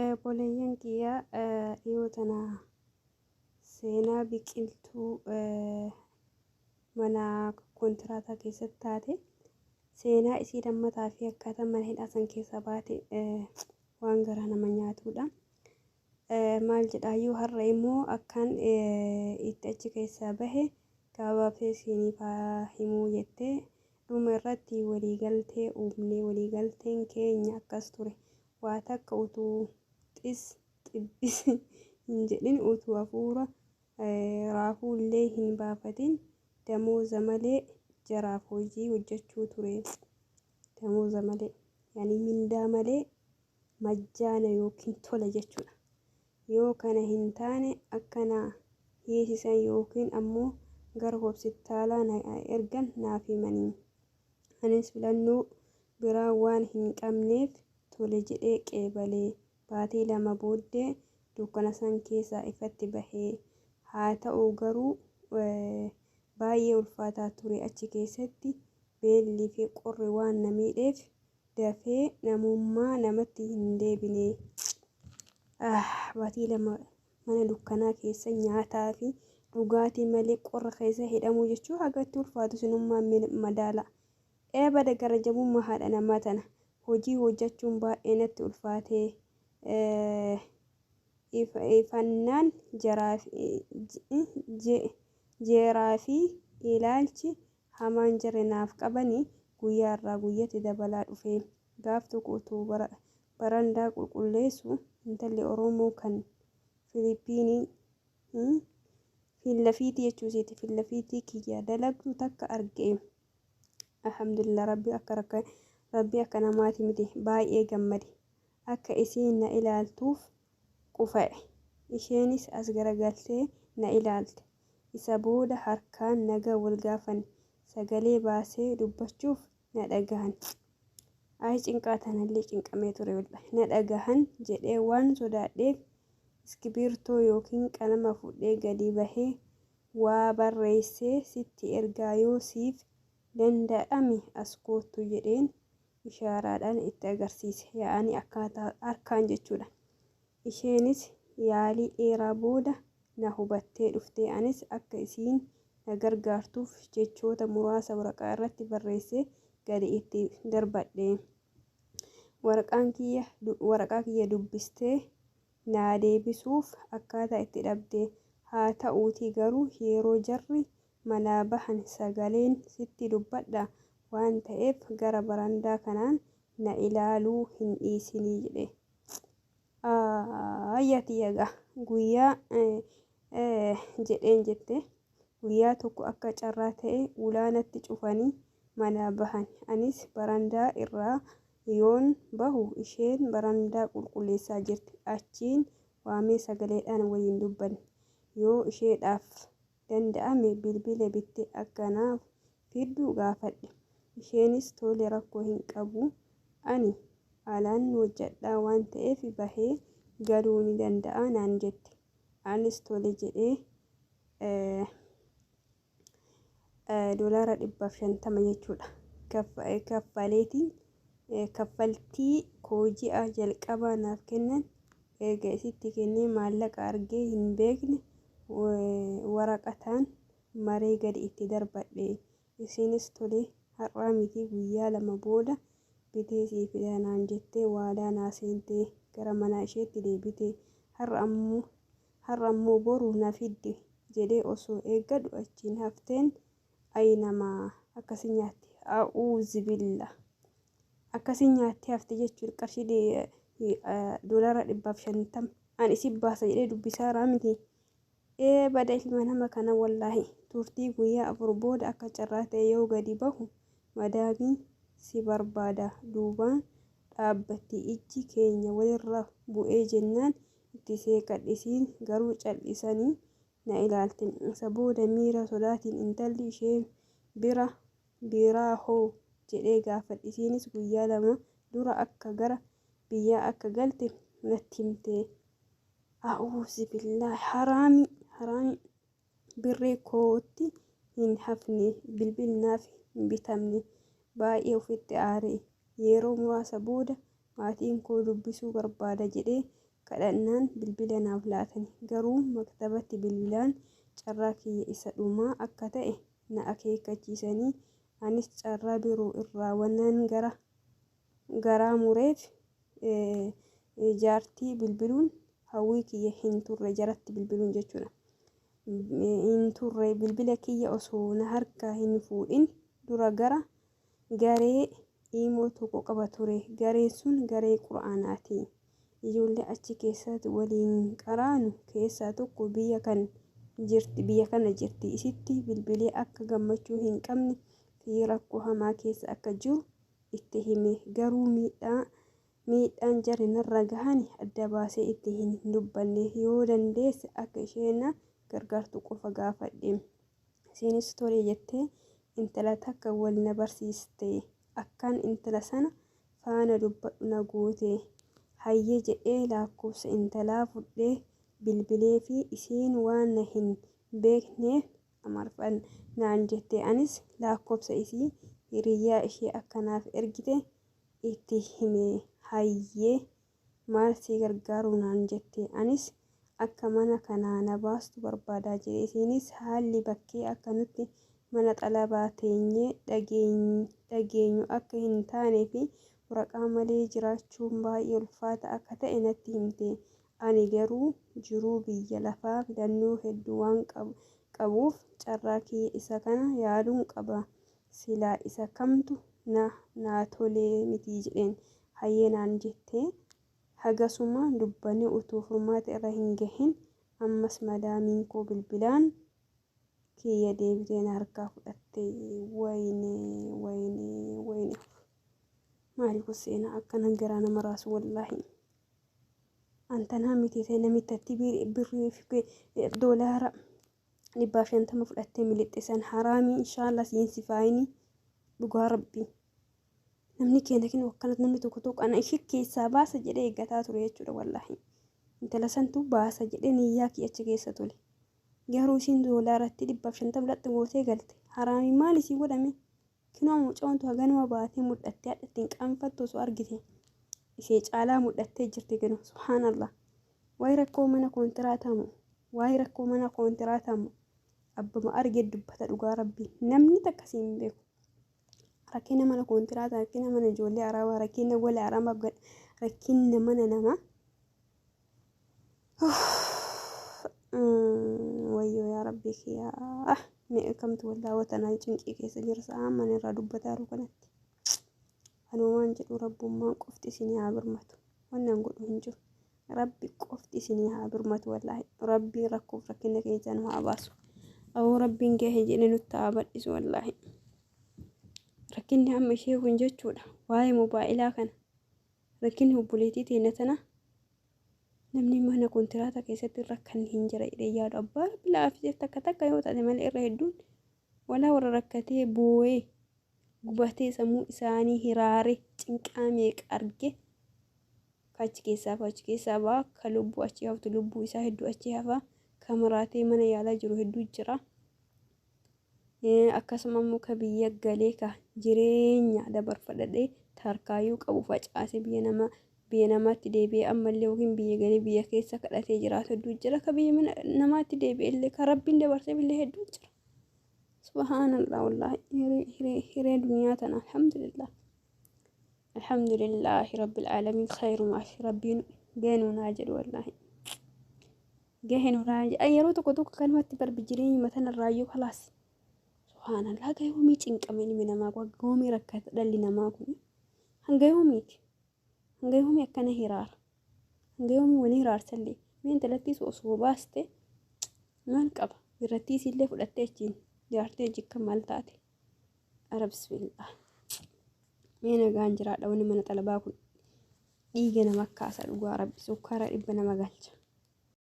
Obboleeyyan kiyya, dhiyoo tana seenaa biqiltuu mana kontiraataa keessatti taate, seenaa isii lammataa fi akkaataa mana hidhaa san keessa baate waan garaa nama nyaatudha. Maal jedhaayyuu, har'a immoo akkan itti achi keessaa bahe gabaabsee isiniif haa himuu jettee. Dhuma irratti waliigaltee uumne. Waliigalteen keenya akkas ture. Waa takka utuu xis xibbis hin jedhin, utuu hafuura raafuullee hin baafatin, damooza malee jaraaf hojii hojjechuu ture. Damooza malee, yani mindaa malee, majjaana yookiin tola jechuudha. Yoo kana hin taane akka na hiisisan yookiin ammoo gara hospitaalaa na ergan naaf himanii. Anis filannoo biraa waan hin qabneef tole jedhee qeebale. Baatii 2 booddee dukkana san keessaa ifatti bahe. Haa ta'u garuu baay'ee ulfaataa ture. Achi keessatti beellii fi qorri waan na miidheef dafee namummaa namatti hin deebine. Baatii 2 mana dukkanaa keessa nyaataa fi dhugaatii malee qorra keessa hidhamuu jechuun hagatti ulfaatu sinummaan madaala. Ee bada gara jabummaa haadha namaa tana. Hojii hojjechuun baay'ee natti ulfaate. Ifannaan jeeraa fi ilaalchi hamaan jarri naaf qabani guyyaa irraa guyyatti dabalaa dhufe. Gaaf tokko utuu barandaa qulqulleessu intalli Oromoo kan Filiippiinii fillafiitii jechuusiiti fillafiitii kiyya dalagdu takka arge. Alhamdulillah, rabbi akka rakka rabbi akka namaati miti, baay'ee gammade. Akka isiin na ilaaltuuf qufa'e. Isheenis as garagaltee na ilaalte. Isa booda harkaan naga wal gaafanne. Sagalee baasee dubbachuuf na dhagahan. Ay cinqaa tanallee cinqamee ture wallahi. Na dhagahan jedhee waan sodaadheef iskibiirtoo yookiin qalama fudhee gadi bahee waa barreessee sitti ergaa, yoo siif danda'ame as koottu jedheen ishaaraadhaan itti agarsiise. Yaa'anii akkaataa harkaan jechuudha. Isheenis yaalii dheeraa booda na hubattee dhufte. Anis akka isiin na gargaartuuf jechoota muraasa waraqaa irratti barreessee gadi itti darbadhe. Waraqaa kiyya dubbistee naa deebisuuf akkaataa itti dhabde. Haa ta'uutii garuu yeroo jarri manaa bahan sagaleen sitti dubbadha waan ta'eef gara barandaa kanaan na ilaaluu hin dhiisinii jedhe. Ayyati yaga guyyaa jedheen jette. Guyyaa tokko akka carraa ta'e ulaa natti cufanii manaa bahan. Anis barandaa irraa yoon bahu isheen barandaa qulqulleessaa jirti. Achiin waamee sagaleedhaan waliin dubbanne. Yoo isheedhaaf danda'ame bilbila bittee akka naaf fiddu gaafadhe. Isheenis tole, rakkoo hin qabu, ani alaan hojjedha waan ta'eef bahee galuu ni danda'a naan jette. Anis tole jedhee $150 jechuudha. Kaffaleetiin kaffaltii koo ji'a jalqabaa naaf kennan erga isitti kennee maallaqa argee hin beekne waraqataan maree gadi itti darbadhe. Isiinis tole, har'aa miti guyyaa 2 booda bitee sii fida naan jettee waadaa naa seentee gara mana isheetti deebite. Har'a ammoo boru na fiddi jedhee osoo eeggadhu achiin hafteen. Ayi namaa akkasi nyaatti. A'uuzibillah. Akkasi nyaattee hafte jechuudha, qarshii $150 an isin baasa jedhee dubbisaaraa miti. Ee bada ilma nama kana wallaahi. Turtii guyyaa 4 booda akka carraa ta'e yoo gadi bahu madaamiin si barbaada duubaan dhaabbatti. Ijji keenya walirra bu'ee jennaan itti seeqadhe. Isiin garuu cal'isanii na ilaalte. Isa booda miira sodaatiin intalli ishee bira biraa hoo jedhee gaafadhe. Isiinis guyyaa 2 dura akka gara biyyaa akka galte natti himte. A'uuzi billaahi, haraami haraami, birrii kootti hin hafne, bilbil naaf hin bitamne. Baay'ee ofitti aare. Yeroo muraasa booda Maatiin koo dubbisuu barbaada jedhee kadhannaan bilbila naaf laatani. Garuu maktabatti bilbilaan carraa kiyya isa dhumaa akka ta'e na akeekkachiisanii anis carraa biroo irraa waanan gara garaa mureef jaartii bilbiluun hawwii kiyya hin turre, jaratti bilbiluun jechuudha. Hin turre. Bilbila kiyya osoo na harkaa hin fuudhin dura gara garee iimoo tokko qaba ture. Gareen sun garee Qur'aanaati. Ijoollee achi keessatti waliin qaraanu keessaa tokko biyya kan jirti, biyya kana jirti. Isitti bilbilee akka gammachuu hin qabne fi rakkoo hamaa keessa akka jiru itti hime. Garuu miidhaan jarri narra gahani adda baasee itti hin dubbanne. Yoo dandeesse akka isheen na gargaartu qofa gaafadhe. Isiinis tole jettee intala takka wal na barsiiste. Akkaan intala sana faana dubbadhu na goote. Hayyee jedhee lakkoofsa intalaa fudhee bilbilee fi isiin waan na hin beekneef Amaariffaan naan jette. Anis lakkoofsa isii hiriyyaa ishee akka naaf ergite itti hime. Hayyee, maal si gargaaru naan jette. Anis akka mana kanaa na baastu barbaada jedhe. Isiinis haalli bakkee akka nutti mana xalabaa teenyee dhageenyu akka hin taanee fi waraqaa malee jiraachuun baay'ee ulfaata akka ta'e natti himte. Ani garuu jiruu biyya lafaa filannoo hedduu waan qabuuf carraa kiyya isa kana yaaluun qaba. Silaa isa kamtu na naa tolee miti jedheen. Hayyee naan jette. Hagasuma dubbanee utuu furmaata irra hin gahin ammas madaamiin koo bilbilaan kiyya deebitee na harkaa fudhatte. Wayne, wayne, wayne! Maali kun seenaa akkana garaa nama raasu wallaahi? Antanaa miti ta'e namittatti birrii fi doolaara 150 fudhattee milixxe san haraamii inshaallah siin sifaayini dhugaa Rabbii. Namni keenya kinu akkanatti namni tokko tokko ana ishee keessaa baasa jedhee eeggataa ture jechuudha wallaahi. Intala santu baasa jedhee niyyaa kiyya achi keessa tole. Garuu isiin doolaaratti 150 laxxi gootee galte. Haraamii maal isii godhame? Kinoo mucoontu haganuma baatee mul'attee hadha ittiin qaanfattu osoo argite. Ishee caalaa mul'attee jirti ganu, subhaanallah. Waa'ee rakkoo mana kontiraatamu. Waa'ee rakkoo mana kontiraatamu. Abbama arge dubbata dhugaa Rabbii. Namni takka siin beeku. Rakkina mana kontiraata, rakkina mana ijoollee arabaa, rakkina gola arabaa, rakkina mana namaa. Wayyoo yaa Rabbii kiyyaa. Mee kamtu wallaa watanaa cinqii keessa jira sa'a mana irraa dubbataa jiru kanatti. Anumaan jedhu Rabbummaan qofti isinii haa birmatu. Wannan godhu hin jiru. Rabbi qofti isinii haa birmatu wallaahi. Rabbiin rakkoof rakkina keessa nu haa baasu. Awoo, Rabbiin gahe jedhee nutti haa bal'isu wallaahi. Rakkinni amma ishee kun jechuudha. Waa'ee mobaayilaa kana. Rakkinni obboleettii teenya tana namni mana kontiraata keessatti rakkanni hin jira jedhee yaadu abbaa Rabbi laafisee takka takka yoo taate malee irra hedduun walaa warra rakkatee boo'ee gubatee sammuu isaanii hiraare cinqaa meeqa arge ka achi keessaa fa achi keessaa ba'a, ka lubbuu achi haftu lubbuu isaa hedduu achi hafa, ka maraatee mana yaalaa jiru hedduu jira. Akkasuma immoo ka biyya galee ka jireenya dabarfadhadhee tarkaayyuu qabu facaasee biyya namaatti deebi'ee ammallee yookiin biyya galee biyya keessa kadhatee jiraatu hedduu jira, ka biyya namaatti deebi'e illee ka Rabbiin dabarseef illee hedduu jira. Subhaanallah, wallaahi hiree hiree duniyaa tana. Alhamdulillah, alhamdulillahi rabbil aalamiin, khayrumaaf Rabbiin gahee naa jedhu, wallaahi gahee nurraa jedha. Yeroo tokko tokko kanumatti barbi jireenyuma tanarraayyuu kalaas. Subhaanallah, hanga yoomii cinqame ilmi namaa kun? Hanga yoomii rakkata dhalli namaa kun? Hanga yoomiiti? Hanga yoomii akkana hiraara? Hanga yoomii wani hiraarsallee? Mee intalattiis osoo baaste maal qaba? Irrattiis illee fudhattee achiin jaartee jikka maal taate? Ara bismillah. Mee nagaan jiraadha. Wanni mana xalabaa kun dhiiga nama kaasa dhugaa Rabbi, sukkaara dhibba nama galcha.